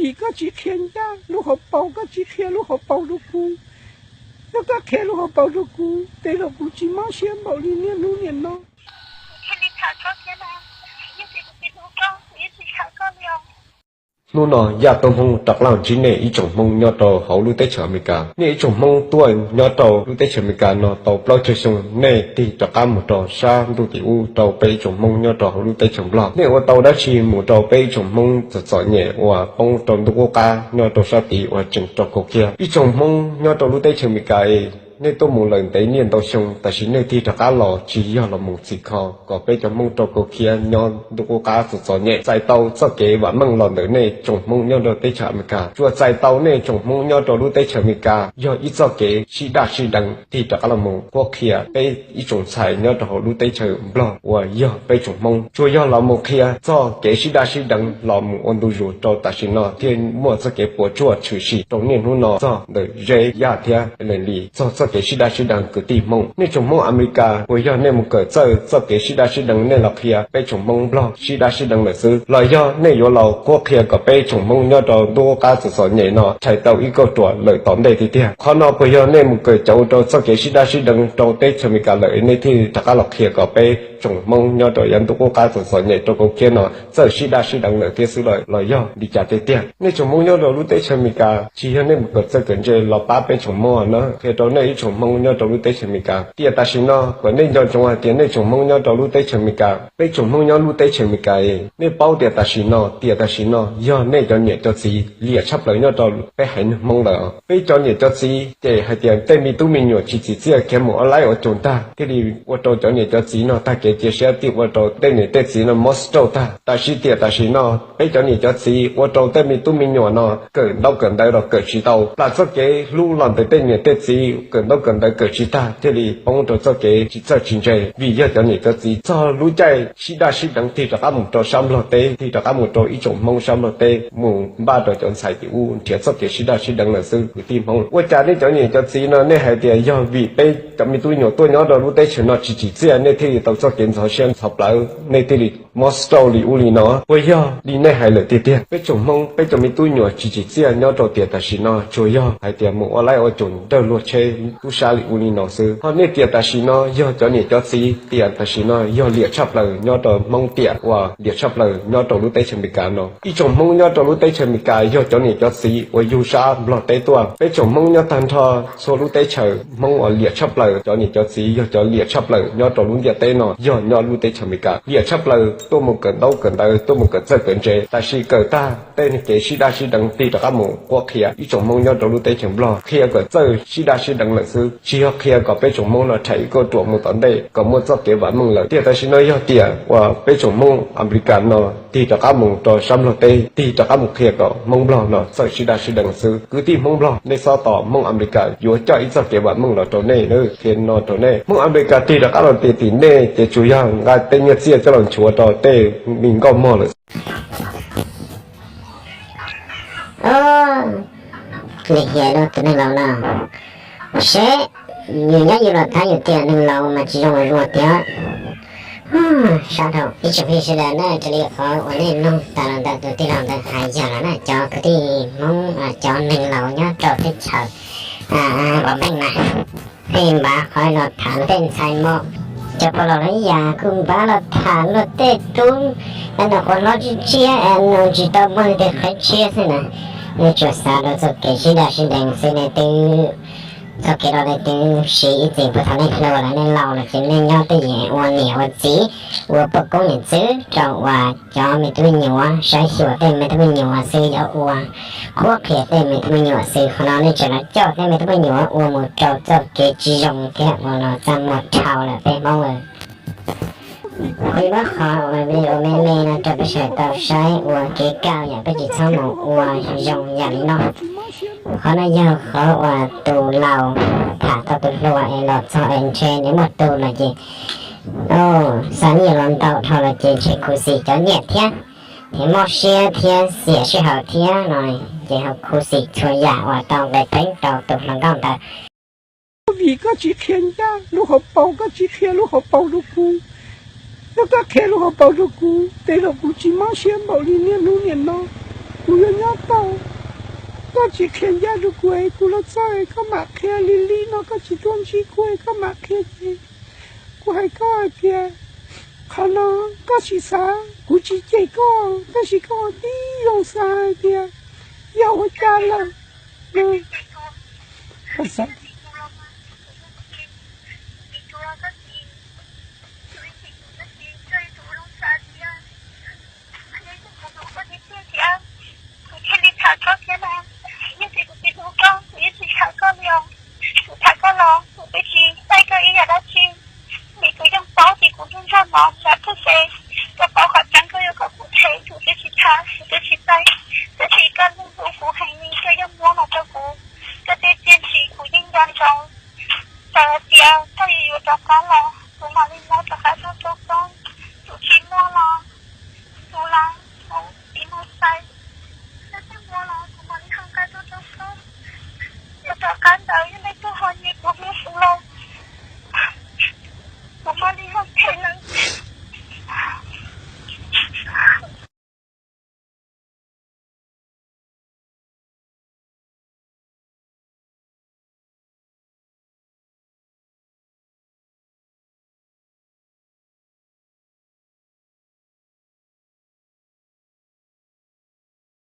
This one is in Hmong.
Vim koj tsis qhia ncaj lub hauv paus, koj tsis qhia lub hauv paus rau kuv. Yog koj qhia lub hauv paus rau kuv, tej zaum kuv tsis mob siab npaum li niaj hnub niaj no. Hnub no Yaj Tub Hmoob rov qab los ntsib nej ib tsoom Hmoob nyob rau hauv lub teb chaws Amelikas. Nej ib tsoom Hmoob tuaj nyob rau lub teb chaws Amelikas no tau plaub caug xyoo, nej tig rov qab mus rau sab ntuj tim ub rau peb ib tsoom Hmoob nyob rau hauv lub teb chaws Nplog. Nej ua tau dab tsi mus rau peb ib tsoom Hmoob txom txom nyem uas poob rau ntuj qub qab nyob rau sab tid uas tseem raug kaus kiag? Ib tsoom Hmoob nyob rau lub teb chaws Amelikas, nej tuaj mus lawm ntev niaj ntau xyoo, tam sim nej tig rov qab los tsis yog los mus txhim kho kom peb cov Hmoob raug kaus kiag nyob ntuj qub qab txom txom nyem. Txais tau txoj kev vam meej los ntawm nej tsoom Hmoob nyob rau teb chaws Amelikas. Tsuas txais tau nej tsoom Hmoob nyob rau lub teb chaws Amelikas yog ib txoj kev sib daj sib deev tig rov qab los mus qhuab qhia peb ib tsoom ntxhais nyob rau hauv lub teb chaws Nplog uas yog peb tsoom Hmoob. Tsuas yog los mus qhia txoj kev sib daj sib deev los mus ua ntu zus rau tam sim no thiaj muaj txoj kev puas tsuaj tshwm sim rau niaj hnub no txog ntawm Zeb, Yaj thiab Lees Lis txog txoj kev sib daj sib deev kwv tij Hmoob. Nej tsoom Hmoob Amelikas, puas yog nej mus kawm txawj txoj kev sib daj sib deev nej los qhia peb tsoom Hmoob Nplog sib daj sib deev lawm xwb, los yog nej yuav los qhuab qhia kom peb tsoom Hmoob nyob rau ntuj qub qab txom txom nyem no txais tau ib kauj ruam lawm tom ntej tiag tiag? Qhov no puas yog nej mus kawm cauv rau txoj kev sib daj sib deev rau teb chaws Amelikas lawm nej thiaj rov qab los qhia kom peb tsoom Hmoob nyob rau yav ntuj qub qab txom txom nyem raug kaus kiag no txawj sib daj sib deev lawm thiab xwb los yog li cas tiag tiag? Nej tsoom Hmoob nyob rau lub teb chaws Amelikas, tsis yog nej mus kawm txawj kawm ntse los pab peb tsoom Hmoob no. Qhia rau nej ib tsoom Hmoob nyob rau lub teb chaws Amelikas tias tam sim no kom nej nco ntsoov hais tias nej tsoom Hmoob nyob rau lub teb chaws Amelikas, peb tsoom Hmoob nyob lub teb chaws Amelikas, nej paub tias tam sim no, tias tam sim no yog nej cov niam cov txiv liam tshaj plaws nyob rau peb haiv neeg Hmoob lawm. Peb cov niam cov txiv ces hais tias tej me tub me nyuam tsis tsim txiaj khiav mus ua laib ua coos tag thiaj li ua rau cov niam cov txiv no tag kev cia siab thiaj ua rau tej niam tej txiv no mob stroke tag. Tab sis tias tam sim no peb cov niam cov txiv ua rau tej me tub me nyuam no kawm ntaub kawm ntawv los kawm tsis tau, plam txoj kev hlub los ntawm tej niam tej txiv kawm ntaub kawm ntawv kawm tsis tag thiaj li poob rau txoj kev tsis txawj tsis ntse. Vim yog cov niam cov txiv txog lub caij sib daj sib deev tig rov qab mus rau sab Nplog teb, tig rov qab mus rau ib tsoom Hmoob sab Nplog teb mus npaj rau cov ntxhais tim ub nrhiav txoj kev sib daj sib deev lawm xwb kwv tij Hmoob. Ua cas nej cov niam cov txiv no nej hais tias yog vim peb cov me tub nyuam tuaj nyob rau lub teb chaws no tsis tsim txiaj nej thiaj li tau txoj kev ntxhov siab ntxhov plawv, nej thiaj li mob stroke li ub li no? Puas yog li nej hais lawm tiag tiag? Peb tsoom Hmoob peb cov me tub nyuam tsis tsim txiaj nyob rau tiam tam sim no tsuas yog hais tias mus ua laib ua coos nrog luag tsheb tub sab li ub li no xwb. Ho nej tiam tam sim no yog cov niam cov txiv tiam tam sim no yog liam tshaj plaws nyob rau Hmoob tiam uas liam tshaj plaws nyob rau lub teb chaws Amelikas no. Ib tsoom Hmoob nyob rau lub teb chaws Amelikas yog cov niam cov txiv uas yug sab Nplog teb tuaj. Peb tsoom Hmoob nyob tag nrho txhua lub teb chaws, Hmoob uas liam tshaj plaws, cov niam cov txiv yog cov liam tshaj plaws nyob rau lub ntiaj teb no yog nyob lub teb chaws Amelikas. Liam tshaj plaws tuaj mus kawm ntaub kawm ntawv, tuaj mus kawm txawj kawm ntse, tab sis kawm tag tej kev sib daj sib deev tig rov qab mus qhuab qhia ib tsoom Hmoob nyob rau lub teb chaws Nplog, qhia kom txawj sib daj sib deev lawm xwb, tsis yog qhia kom peb tsoom Hmoob no rhais ib kauj ruam mus tom ntej kom muaj txoj kev vam meej lawm. Tiam tam sim no yog tiam uas peb tsoom Hmoob Amelikas no tig rov qab mus rau sab Nplog teb, tig rov qab mus qhia kom Hmoob Nplog no txawj sib daj sib deev xwb. Kwv tij Hmoob Nplog, nej xob tos Hmoob Amelikas yuav coj ib txoj kev vam meej los rau nej, qhia no rau nej. Hmoob Amelikas tig rov qab los tias tim nej ces tsuas yog nqa tej nyiaj txiaj coj los nchuav rau tej me nkauj mog lawm. Lim hiam rau tus neeg laus no, seb yus nyob yus los thab yus tiam neeg laus mas tsis zoo zoo tiag. Sab dhau ib tsoom phooj ywg sawv daws na, raws li qhov uas nej mloog tas los ntawm tus tij laug ntawd hais yog lawm na, cov kwv tij Hmoob, cov neeg laus nyob rau teb chaws uas meej na, pheej npaj qhov los tham luag tej ntxhais mos. Cov pog laus los ib yam kuj npaj los tham luag tej tub, es nyuam qhuav hlob tshiab tshiab es tsis tau muaj leej twg qheb tshiab xwb na. Nej tsuas xav rau txoj kev sib daj sib deev xwb, nej twb txoj kev no nej twb siv ib txhis puag thaum nej hluas los nej laus los ces nej nyob twj ywm ua niam ua txiv, ua poj koob yawm txwv rau uas cov me tub me nyuam, saib xyuas tej me tub me nyuam xwb, yuav ua qhuab qhia tej me tub me nyuam xwb. Qhov no nej tseem los coj tej me tub me nyuam ua mus rau txoj kev tsis zoo thiab ua los txaj muag dhau lawm peb Hmoob. Kuv muab qhov uas video me me no rau peb sawv daws tau saib ua kev kawm yom, peb tsis txhob mus ua zoo yam li no. Qhov no yog qhov uas tus laus tham tau tus hluas es los txog es ntshe nws muaj tus lawm ces xa nyiaj los ntau dhau lawm ces ntshe khuv xim cov nyiaj thiab, es mob siab thiab xiam sij hawm thiab no, ces ho khuv xim txhua yam uas tau nqe pheeb rau tus hluas nkauj ntawd. Vim koj tsis qhia ncaj lub hauv paus, koj tsis qhia lub hauv paus rau kuv. Yog koj qhia lub hauv paus rau kuv, tej zaum kuv tsis mob siab npaum li niaj hnub niaj no. Kuv yuav nyob tau. Koj tsis qhia ncaj rau kuv es kuv los txog es koj mam qhia li li no, koj tsis tuaj ntsib kuv es koj mam qhia ces kuv hais koj hais tias qhov no koj tsis xav, kuv tsis cem koj, tab sis koj tib zoo xav hais tias yog ua cas lawm.